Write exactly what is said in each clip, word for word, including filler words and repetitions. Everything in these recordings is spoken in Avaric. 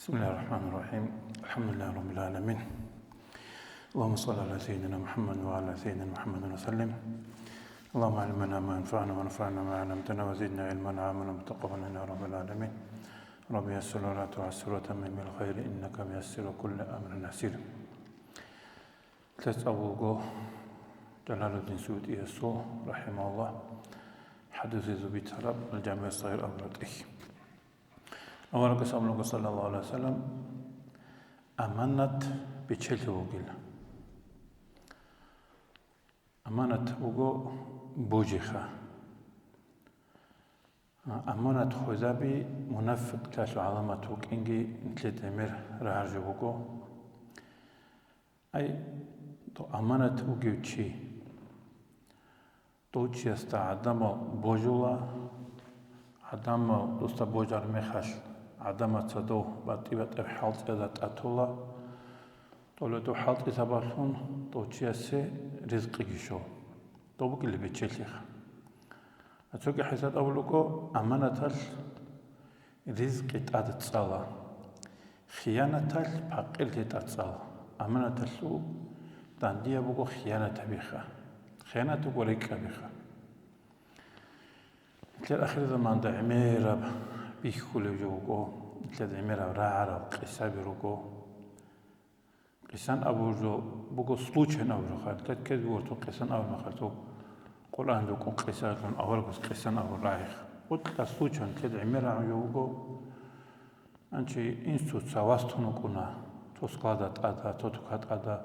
بسم الله الرحمن الرحيم. الحمد لله رب العالمين. اللهم صل على سيدنا محمد وعلى سيدنا محمد وسلم. اللهم علمنا ما ينفعنا وانفعنا ما علمتنا وزدنا علما عاملا متقبلا يا رب العالمين. رب يسر ولا تعسر وتمم بالخير إنك ميسر كل أمر عسير. Лъес абулго Жалалуддин СуютӀиясул, рахӀимагьуллагь, хӀадисазул бицараб Ал-ЖамигӀу СагӀир абураб тӀехь. Аварагас абулго, саллаллагьу гӀалайгьи ва саллам, аманат бечелъи вугила. Аманат вуго божиха. Аманат хвезаби мунафикълъиялъул гӀаламат вукӀинги нилъеда гӀемер рагьаржи вуго. Ай, дов аманат вугев чи, дов чиясда гӀадамал божула, гӀадамал досда божар мехалъ, гӀадамаца дов батӀи-батӀияб хӀалтӀиялда тӀатула, доле дов хӀалтӀи сабаблъун дов чиясе ризкъиги щол. Дов бугила бечелъиха. Цоги хӀисаб абулего, аманаталъ ризкъи тӀад цӀала, хиянаталъ пакъирлъи тӀад цӀала. Аманаталъул дандияб буго хиянат гьабиха, хиянат буго рекӀкӀабиха. Нилъер ахирзаманда гӀемераб бихьулеб жо буго, нилъер гӀемераб рагӀарал къисаби руго. Къисан абуржо буго случайно абурха. Теккез буго цо къисан абурмахал, цо Къуръан рукӀун къисалъун, аварагас къисан абур рагӀих. КъутӀа случайно тед гӀемер рагӀун жо буго. Анчи инсуца вас тун вукӀуна, цо склада тӀада, цо тука тӀада,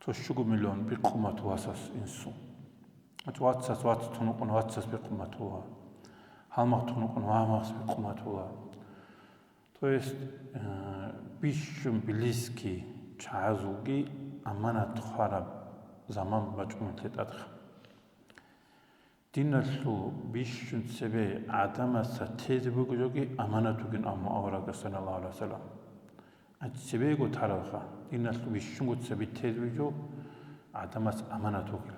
цо щуго миллион бикъумат васас инсу. Анчи вацас вац тун вукӀуна, вацас бикъуматула. Гьалмагъ тун вукӀуна, гьалмагъас бикъуматула. То есть, э, бищун близкий чагӀазулги аманат хвараб заман бачӀун лъетӀадха. Диналъул бищун цебе гӀадамаца тезе бугеб жоги аманат бугин, амма аварагас, саллаллагьу гӀалайгьи ва саллам, цебего таралха, диналъул бищунго цебе тезе бугеб жо гӀадамаца аманат бугила.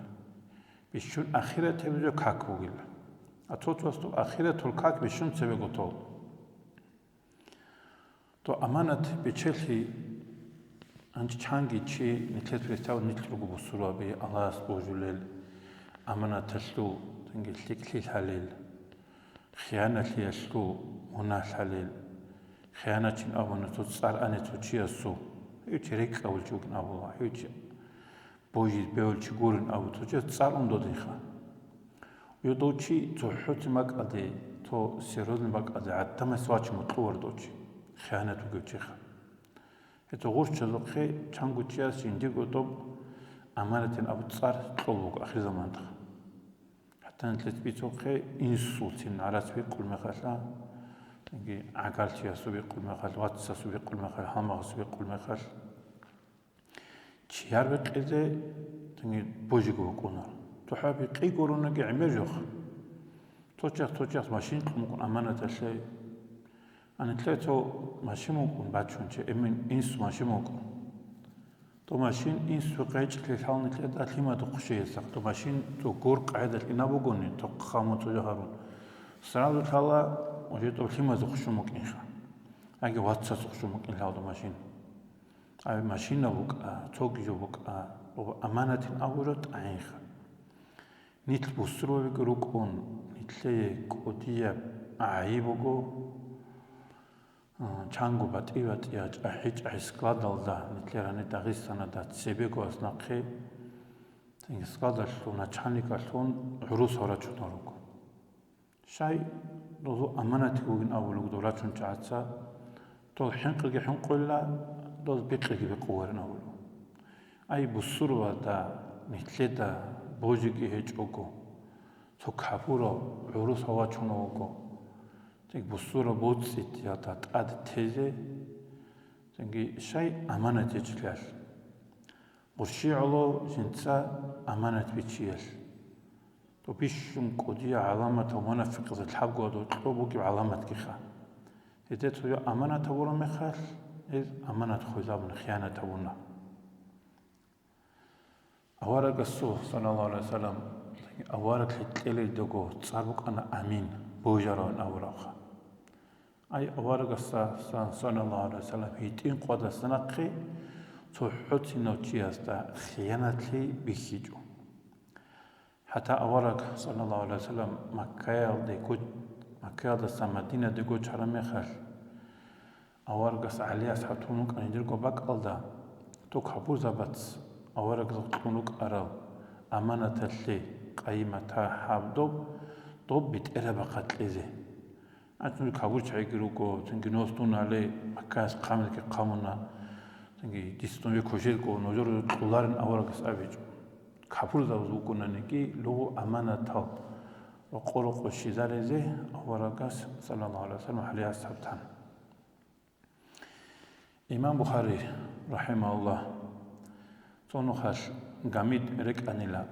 Бищун ахират гьеб жо как бугила. А цо-цоясда ахиратул как бищун цебего тол. То аманат бечелъи, анчи чанги чи нилъер представ нилъ руго бусурбаби, Аллагьас божулел, аманаталъул цинги лъикӀлъи лъалел, хиянатлъиялъул мунагь лъалел, хияначин абуна цо цӀар ане цо чиясул, гьев чи рекӀкӀавулев чи вукӀин абула, гьев чи божизе бегьулев чи гурин абу, цо чияс цӀар ун додинха. Гьев дов чи цохӀоцин бакӀалде, цо серьёзный бакӀалде гӀадамас вачун кьувар дов чи, хиянат вугев чиха. Гьецо гъурччазухъе чанго чияс жиндирго доб аманатин абу цӀар кьол буго ахирзаманда. ХӀатта нилъеца бицухъе инсулцин гӀарац бикъул мехалъа, цинги гӀагарлъиялъул бикъул мехалъ, вацасул бикъул мехалъ, гьалмагъасул бикъул мехалъ. Чияр бикъизе, цинги божиго вукӀуна. ЦохӀо бикъи гурониги гӀемер жо. Цо чияс, цо чияс машин кьун букӀун аманаталъе. Гьанже цо машин вукӀун бачун чи, эмен инсу машин вукӀун. Цо машин инсу гъечӀлъи лъални лъеда лъимадухъ щей гьесахъ. Цо машин цо гур къагӀидалъ ина бугони, цо хъамун цо жо гьарун. Сразу лъала, уже цо лъимадухъ щун букӀинха. Яги вацасухъ щун букӀин лъала цо машин. Ай машина букӀа, цоги жо букӀа, ва аманатин абураб тӀагӀинха. Нилъ бусурбабиги рукӀун, нилъее кӀудияб гӀайиб буго, а, чанго батӀи-батӀияб чӀахӀи-чӀахӀи складалда, нилъер гьанир Дагъистаналда цебегояс нахъе, цинги складалъул начальникалъун гӀурус гьав рачунал руго. Щай, дозул аманатги вугин абулеб дов рачун чагӀаца, дол хӀинкъиги хӀинкъула, дол бикъиги бикъуларин абулеб. Ай, бусурбада, нилъеда божиги гьечӀого, цо капурав гӀурус гьав вачунав вуго, цинги бусурбаб боцӀиялда тӀад тезе, цинги щай аманат гьечӀелъул. Гъурщи гӀоло жинца аманат бичиялъ. То бищун кӀудияб гӀаламат ва мунафикъзабазда лъабго гьадур кьо бугеб гӀаламатгиха. Гьезда цо жо аманат гьабураб мехалъ, гьез аманат хвезабуна, хиянат гьабуна. Аварагасул, саллаллагьу гӀалайгьи ва саллам, авараглъи кьелелдаго цӀар букӀана Амин, божаравин абурабха. Ай аварагасдасан, саллаллагьу гӀалайгьи вассалам, гьитӀин къвадасда нахъе цохӀоцинав чиясда хиянатлъи бихьичӀо. ХӀатта авараг, саллаллагьу гӀалайгьи вассалам, Маккаялде го-, Маккаялдаса Мадинаде гочараб мехалъ, аварагас ГӀали асхӀаб тун вукӀана жиндирго бакӀалда, дов капурзабаз аварагасда кьун рукӀарал аманаталъе къайи-мата гьаб доб, доб бетӀерабахъа кьезе. АнцӀнур капур чагӀиги руго, цинги нос дун гьале Маккаялъ хъамилги хъамуна, цинги дицун ве кошелго нужер кьоларин аварагас абичӀо. Капурзабаз вукӀунаниги, лугьу аманатал рокъо-рокъо щвезаризе аварагас, саллаллагьу гӀалайгьи вассалам, ГӀали асхӀаб тана. Имам Бухари, рахӀимагьуллагь, цо нухалъ гамид рекӀанила.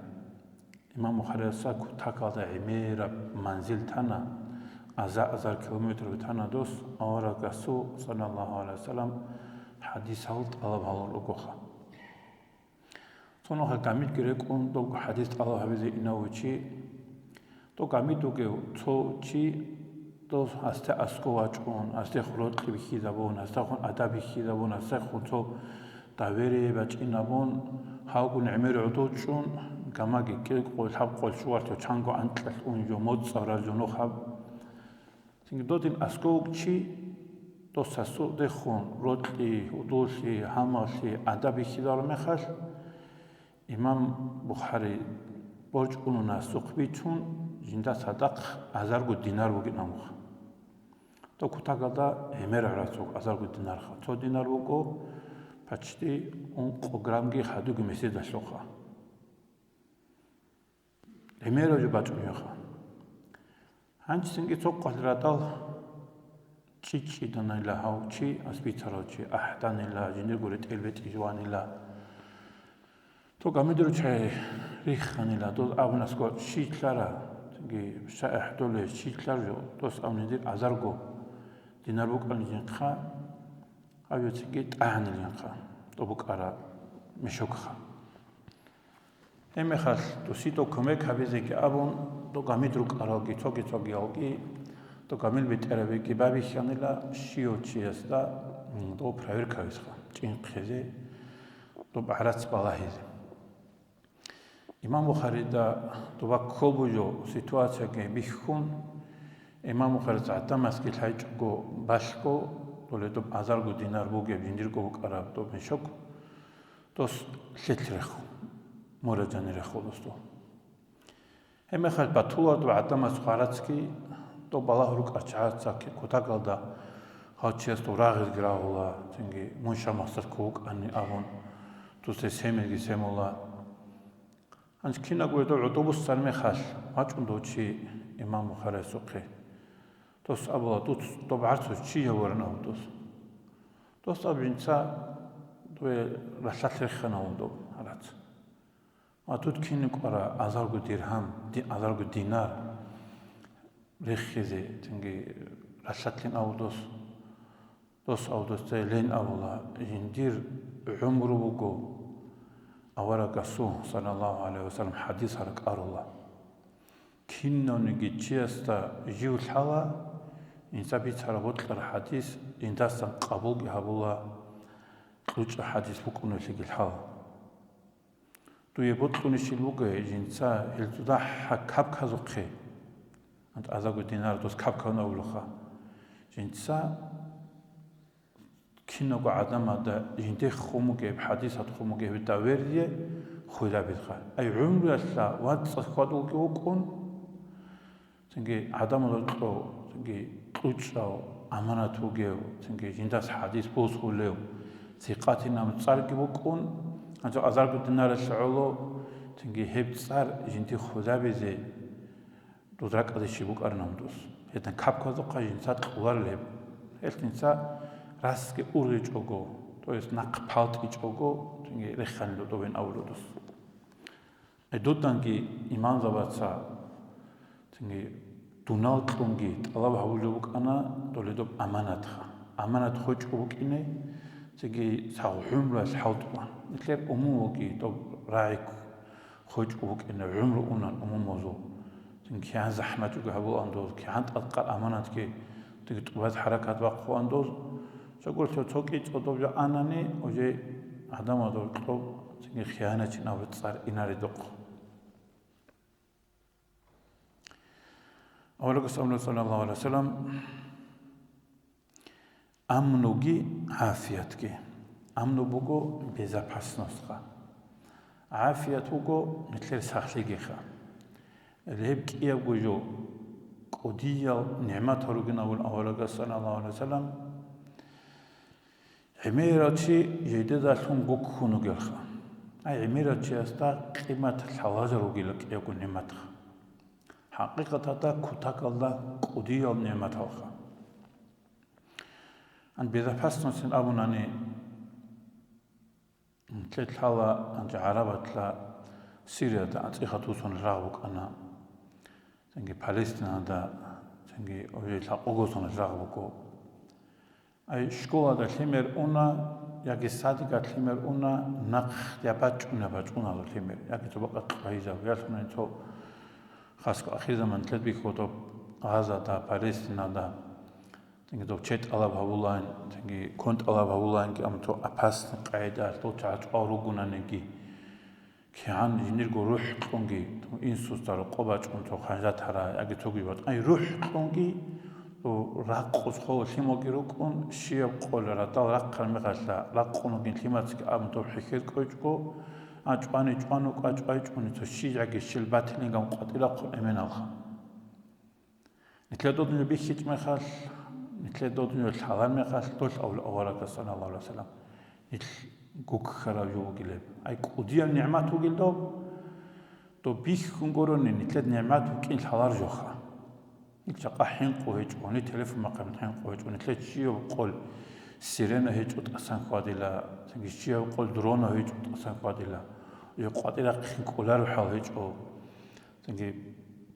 Имам Бухарияса кутакалда гӀемераб манзил тана, аза-азар километр тана дос, аварагасул, саллаллагьу гӀалайгьи вассалам, хӀадисал тӀалаб гьалун ругоха. Цо нухалъ гамидги рекӀун, дов хӀадис тӀалаб гьабизе инав чи, дов гамид вугев цо чи, дов гьасде аскӀов вачӀун, гьасдехун рокьи бихьизабун, гьасдехун адаб бихьизабун, гьасдехун цо доверие бачӀинабун, гьавгун гӀемер гӀодов чӀун, гамаги кӀикъоялъ, лъабкъоялъ, щугьаралъ, чанго анкьалъ ун жо, моцӀалъ рал жо нухаб. Цинги додин аскӀов вуго чи, дос гьасдехун рокьи, гьудуллъи, гьалмагълъи, адаб бихьизарун мехалъ, имам Бухари борчӀун уна гьасухъ бичун, жинда цадахъ азарго динар бугин абуха. Дов кутакалда гӀемер гӀураб цо азарго динарха. Цо динар буго почти ункъо граммги хадуги меседалъулха. ГӀемераб жо бачӀунеха. Гьанчцинги цо къвалъ радал чӀичӀчӀиданила гьав чи, аспицарав чи, ахӀданила, жиндирго ретӀел бетӀи жуванила. Дов гамидул руччаби рихханила, дов абун аскӀов чи лъара, цинги щай ахӀдолей, чи лъар жо, дос абуни дир азарго динар букӀанилинха, гьаб жо цинги тӀагӀанилинха, дов букӀараб мешокха. Гьебмехалъ досие дов кумек гьабизеги абун, дов гамид рукӀаралги, цоги-цогиялги, дов гамил бетӀерабиги байбихьанила щивав чиясда, м, дов проверка гьабизеха, чӀинхъизе, доб гӀарац балагьизе. Имам Бухарида доба кколеб жо ситуацияги бихьун, имам Бухарис гӀадамазги лъайчӀого балъго, доле доб азарго динар бугеб жиндирго букӀараб доб мешок, дос лъелъ рехун, мураджани рехун дос дол. Гьебмехалъ батуларда гӀадамаз гӀарацги, доб балагь рукӀарчагӀаца кутакалда гьав чиясда рагъизги рагъула, цинги мун щай максар ккун вукӀани абун, дос гьес гьемилги семула. Гьанже кинабго гьедул гӀодобуссар мехалъ вачӀун дов чи имам Бухариясухъе. Дос абула, дуц доб гӀарцу чи гьавурин абу дос. Дос аб жинца дове ралъад реххана вун доб гӀарац. Ва дуд кин кӀвара азарго диргьам, ди-, азарго динар реххизе, цинги ралъадлъин абу дос. Дос абу досда лен абула, жиндир гӀумру буго аварагасул, саллаллагьу гӀалайгьи вассалам, хӀадис ракӀарула. Кинавниги чиясда жив лъала, жинца бицараб бокьараб хӀадис жиндасан къабулги гьабула, кьучӀаб хӀадис букӀунеблъиги лъала. Дуе бокьунищил буго жинца гьел цӀудахӀ капказухъе, азарго динар дос капкавун абулаха, жинца киналго гӀадамазда жиндехун бугеб, хӀадисалъухъ бугеб доверие хвезабилха. Ай гӀумруялъ вацӀцӀад хьвад вукӀи вукӀун, цинги гӀадамал рокьо, цинги кьучӀав, аманат вугев, цинги жиндас хӀадис босулев, сикъатинаб цӀарги букӀун, гьанже азарго динаралъе гӀоло, цинги гьеб цӀар жинде хвезабизе дуд ракӀалде щиб букӀараб дос. Гьедин капказухъа жинца кьоларел гьеб. Гьелъ жинца расги ургъичӀого, то есть нахъ палтӀичӀого, цинги рехханил додовин абулев дос. Гьединги имамзабаца, цинги дунал кьунги тӀалаб гьабулеб букӀана доле доб аманатха. Аманат хочӀго букӀине, цинги цо гӀумруялъ хӀалтӀулан. Нилъер умумулги доб рагӀи хочӀго букӀине, гӀумру унан умумузул. Цинги кигӀан захӀматги гьабулаан доз, кигӀан тӀадкъар аманатги Диги тӀубаз хӀаракат бахъулан доз, чагурлъи цо кӀицӀодов жо анани, уже гӀадамазул кьоб цинги хиянатчи абураб цӀар инаредухъ. Аварагас абуна, саллаллагьу гӀалайгьи ва саллам, амнуги гӀафиятги. Амну буго безопасностьха. ГӀафият буго нилъер сахлъигиха. Гьеб кӀиябго жо кӀудиял нигӀмат гьаругин абун аварагас, саллаллагьу гӀалайгьи ва саллам, гӀемерал чи жидедалъун гуккун вугелха. Ай гӀемерал чиясда къимат лъалазар вугила кӀиябго нигӀматха. ХӀакъикъаталда кутакалда кӀудиял нигӀматалха. Ан безопасностин абунани, Нилъер лъала гьанже гӀарабатла Сириялда анцӀила тусун рагъ букӀана, цинги Палестиналда, цинги гьеб лъабкъого тусун рагъ буго. Ай школада лъимер уна, яги садикалда лъимер уна, нахъ я бачӀун, я бачӀуналда лъимер, яги цо бакӀалда кьвагьизаб, я лъугьунани цо хасго ахирзаман нилъеда бихьулеб Газада, Палестиналда. Цинги дов чед тӀалаб гьабулаан, цинги квен тӀалаб гьабулаанги, амма цо опасный къайдаялъ дов чагӀаз чӀвал ругонаниги, кигӀан жиндирго рухӀ кьунги, дов инсуца рокъоб бачӀун цо ханжат гьара яги цоги батӀа, ай рухӀ кьунги, дов ракъус хола лъималги рукӀун, щибаб къоялъ радал рахъараб мехалъ ракъун вугин лъимацаги абун дов хӀехьел кӀвечӀого, а чӀвани чӀван вукӀа, чӀвай чӀвани цо щижаги щил батилин гам къватӀирахъун эменалха. Нилъер додинав бихьичӀ мехалъ, нилъер додинав лъалар мехалъ, долъ авлу аварагас, саллаллагьу гӀалайгьи ва саллам, нилъ гуккарав жо вугилеб. Ай кӀудияв нигӀмат вугил доб, доб бихьун гурони, нилъер нигӀмат вукӀин лъалар жоха. Нилъ жакъа хӀинкъу гьечӀо, нилъ телефон бахъараб хӀинкъу гьечӀо, нилъер чияв къол сирена гьечӀо тӀасан хьвадила, цинги чияв къол дрона гьечӀо тӀасан хьвадила, ой къватӀирахъин кӀолареб хӀал гьечӀо. Цинги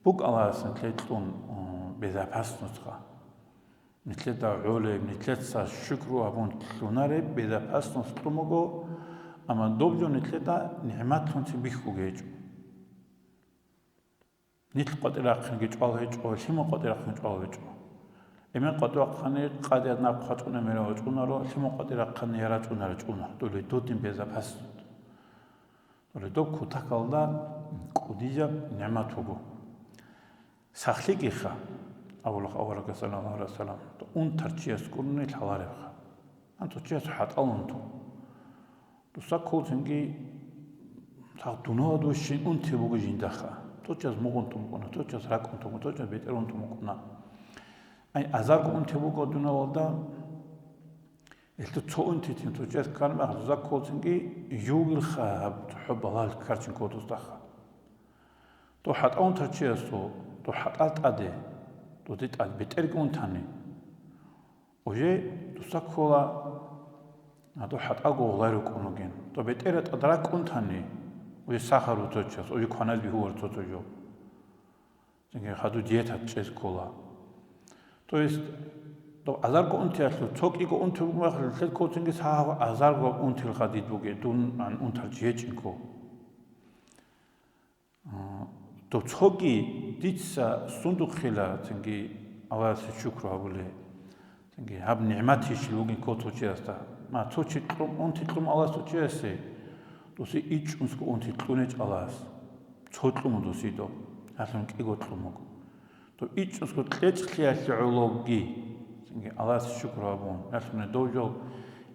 букӀаларас нилъе кьун, м, безопасностьха. Нилъеда гӀолеб, нилъеца шукру гьабун лъунареб безопасность кьун буго, амма доб жо нилъеда нигӀматлъунцин бихьуге гьечӀо. Нилъ къватӀирахъинги чӀвал гьечӀо, лъимал къватӀирахъин чӀвал гьечӀо. Эмен къватӀирахъани къадият нахъ вачӀуна мера вачӀунаро, лъимал къватӀирахъани яра чӀуна рачӀуна, доле додин безопасность. Доле доб кутакалда кӀудияб нигӀмат буго. Сахлъигиха, абулаха аварагас, саллаллагьу гӀалайгьи ва саллам, унтарчияс гурони лъаларебха. АнцӀучияс хӀатӀал унту. Дуса кколцинги цадахъ дуналда вищин унти буго жиндаха. Цо час мугъ унтун букӀуна, цо час ракӀ унтун букӀуна, цо час бетӀер унтун букӀуна. Ай азарго унти буго дуналда, гьелъул цо унтицин цо час ккараб мехалъ, дуса кколцинги югилха гьаб цохӀо балагьал ккарчин ккола дусдаха. Дов хӀатӀал унтарчиясул, дов хӀатӀал тӀаде, дов тӀад бетӀерги унтани, уже дуса ккола, а, дов хӀатӀалго гъолай рукӀун вугин. Дов бетӀера тӀад ракӀ унтани, уже сахар вуцочияс, уже кваназ бихьугьар цо-цо жо. Цинги хадув диетат чӀез ккола. То есть, дов азарго унтиялъул, цо кӀиго унти бугеб мехалъ, лъел кколцинги сахар азарго унтилха дид бугеб, дун ан унтарчи гьечӀин ккол. А, дов цоги дица сундухъила, цинги Аллагьасе шукру гьабулей, цинги гьаб нигӀмат гьечӀил вугин ккол цо чиясда. Ма цо чи кьун, унти кьун Аллагьас цо чиясе, дусе ичӀнусго унти кьунечӀ Аллагьас. Цо кьун дусидо, гьалъун кӀиго кьун буго. Дов ичӀнусго кьечӀлъиялъе гӀологи, цинги Аллагьасе шукру гьабун, гьалъуни дов жо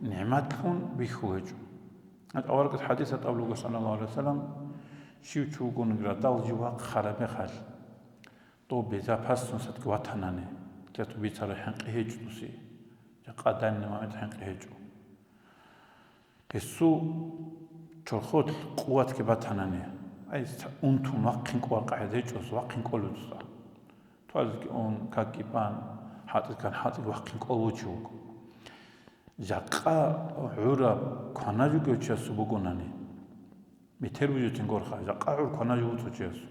нигӀматлъун бихьул гьечӀо. Гьеб аварагас хӀадисалда абулеб буго, саллаллагьу гӀалайгьи ва саллам, щив чи вугониги радал жив вахъараб мехалъ, дов безопасностьги ватанани, гьесул бицараб хӀинкъи гьечӀо дусе, жакъа данни момент хӀинкъи гьечӀо. Гьесул чорхолъ къуватги батанани, ай, унтун вахъин кӀвар къагӀида гьечӀо, вахъин кӀолев дуса. Туалетги ун, какги бан, хӀатӀиз ккан хӀатӀиги вахъин кӀолев чи вуго. Жакъа гӀураб кванажуги гьев чиясул бугонани, метер бужецин горха, жакъа гӀур кванажу буцо чиясул.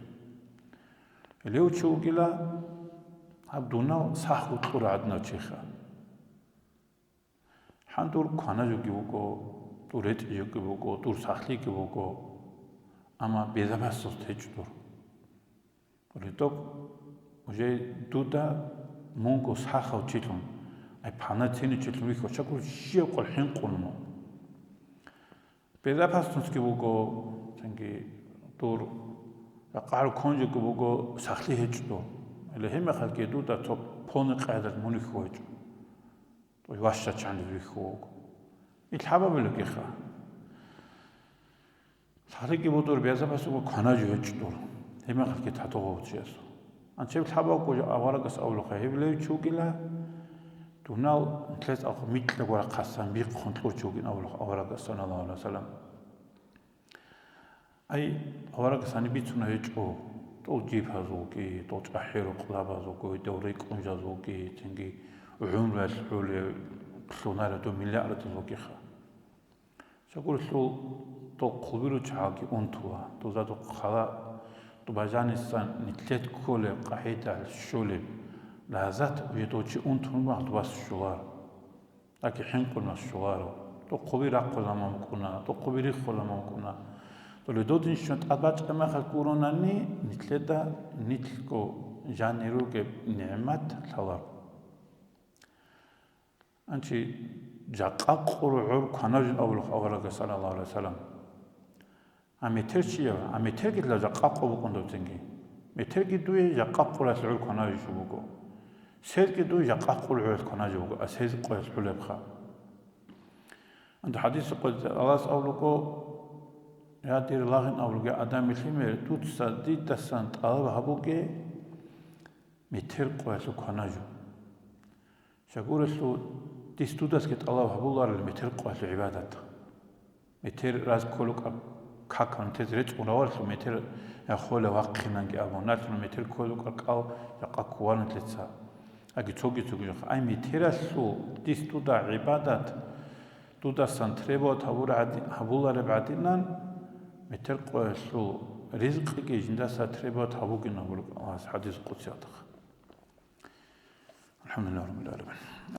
Гьелев чи вугила, гьаб дунал сах вукьура гӀадинав чиха. Гьан дур кванажуги вуго, дур ретӀижуги буго, дур сахлъиги буго, амма безопасность гьечӀо дур. РитӀоб уже дуда Мунго сахав чилъун, ай панатини чилъун вихьо, чагур щияв къвал хӀинкъун мун. Безопасностьги буго, цинги дур ракъару конжиго буго, сахлъи гьечӀо дур. Гьеле гьебмехалъги дуда цо пони къайдалъ мун вихьо гьечӀо. Ту ващачанлъи вихьо вуго. Ил хӀабабилгиха. Лъалиги будур безабасуго кванажу гьечӀ дур, гьебмехалъги татугъав чиясул. Анчеб лъабавго аварагас авлухъа гьеб лев чи вугила, дунал нилъеца алхъ микьа гварахъасан бихъун кьур чи вугин авлухъ аварагас, саллаллагьу гӀалайгьи вассалам. Ай, аварагас гьаниб бицуна гьечӀо, тӀол жибазулги, тӀол чӀахӀи-рукълабазулги, дов рикӀкӀунжазулги, цинги гӀумруялъ хӀуле лъунареб дов миллиардазулгиха. Щакуралъул дол хъубиру чагӀалги унтула, доза духъ хала тӀубажанисан нилъед кколеб къагӀидал щолеб, лазат уедов чи унтун магьлубас щолар, яги хӀинкъунас щоларо. Дол хъуби рахъула мумкӀуна, дол хъуби риххула мумкӀуна. Доле додинщун тӀад бачӀа мехалъ гуронани, нилъеда нилъго жанир ругеб нигӀмат лъаларо. Анчи жакъа къур гӀур кванажин абулухъ аварага, саллаллагьу гӀалайгьи вассалам. А метер чияв, а метергила жакъа къо букӀун дов цинги. Метерги дуе жакъа къуралъ гӀур кванажичӀо буго. Сезги дуе жакъа къур гӀуралъ кванажи буго, а сез къоялъ хӀулебха. Анду хадис къудси Аллагьас абулуго: «Я дир лагъин абулуге, Адамил лъимер, дуца дидасан тӀалаб гьабуге метер къоялъул кванажу». Щагурелъул дис дудасги тӀалаб гьабуларел метер къоялъул гӀибадат. Метер раз кколукӀа какан тез рецӀун раварлъу метер я хола вахъинанги абун, налъун метер кколукӀа кӀал жакъа ккуванлъица. Аги цоги-цоги жахъа. Ай метералъул дис дуда гӀибадат дудасан требовать гьабура гӀади-, гьабулареб гӀадинан, метер къоялъул ризкъиги жиндаса требовать гьабугин абулеб Аллагьас хадис къудсиялдахъ. АлхӀамдулиллагьи раббил гӀаламин.